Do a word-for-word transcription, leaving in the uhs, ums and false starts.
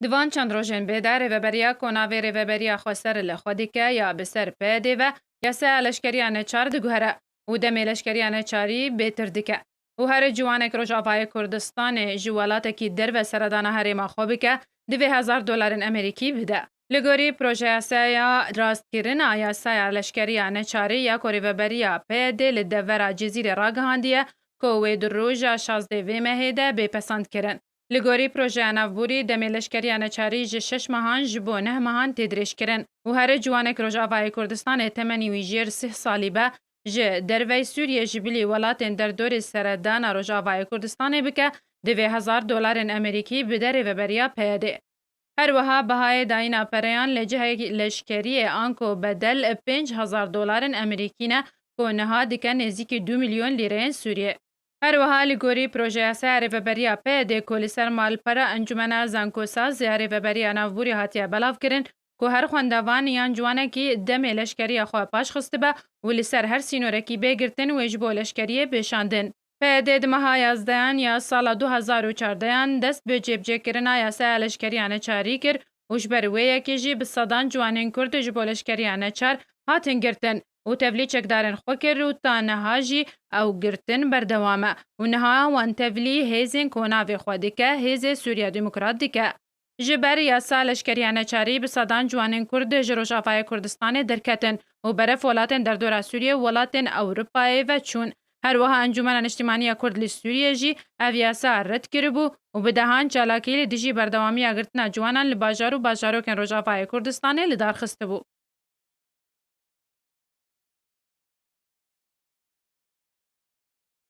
Di van çend rojên bê de rêveberiya ku navê rêveberiya xweser li xwe dike ya bi ser P Y D'ê ve yasaya leşkeriya neçar diguhere û demê leşkeriya neçarî bêtir dike û her ciwanek Rojavayê Kurdistanê ji welatekî derve seredana herêma xwe bike, divê hezar dolarên Amerîkî bide. Li gorî projeyasaya rastkirina yasaya leşkeriya neçarî ya ku rêveberiya P Y D'ê li devera Cizîrê ragihandiye ku wê di roja şazdeh vê mehê de bê pesendkirin. Li gorî projeya navborî, demê leşkeriya neçarî ji şeş mehan ji bo neh mehan tê dirêjkirin û here ciwanek Rojavayê Kurdistanê temenî wî jêr sih salî be, ji dervey Sûriyê ji bilî welatên derdorê seredana Rojavayê Kurdistanê bike, divê hezar dolarên Amerîkî bide rêveberiya P Y D'ê. Her wiha bihayê dayîna pereyan li cihekî leşkeriyê anko bedel pênc hezar dolarên Amerîkî ne ku niha dike nêzîkî du milyon lîreyên Sûriyê. Her wiha li gorî projeyasaya rêveberiya P Y D'ê ku li ser malpera Encûmena Zankosaz ya Rêveberiya Navborî hatiye belavkirin ku her xwendevan yan ciwanekî demê leşkeriya xwe paş xistibe û li ser her sînorekî bê girtin wê ji bo leşkeriyê bê şandin. P Y D di meha yazdehan ya sala du hezar û çardehan dest bi cêbicêkirina yasaya leşkeriya neçarî kir û ji ber wê yekê jî bi sedan ciwanên Kurd ji bo leşkeriya neçar hatin girtin û tevlî çekdarên xwe kir û ta niha jî ew girtin berdewam e û niha wan tevlî hêzên ku navê xwe dike Hêzê Sûriya Demokrat dike. Ji ber yasa leşkeriya neçarî bi sedan ciwanên Kurd ji Rojavayê Kurdistanê derketin û beref welatên derdora Sûriyê û welatên Ewropayê ve çûn. Her wiha Encûmena Niştimanî ya Kurd li Sûriyê jî ev yasa red kiribû û bi dehan çalakî li dijî berdewamiya girtina ciwanan li bajar û bajarokên Rojavayê Kurdistanê li dar xistibû.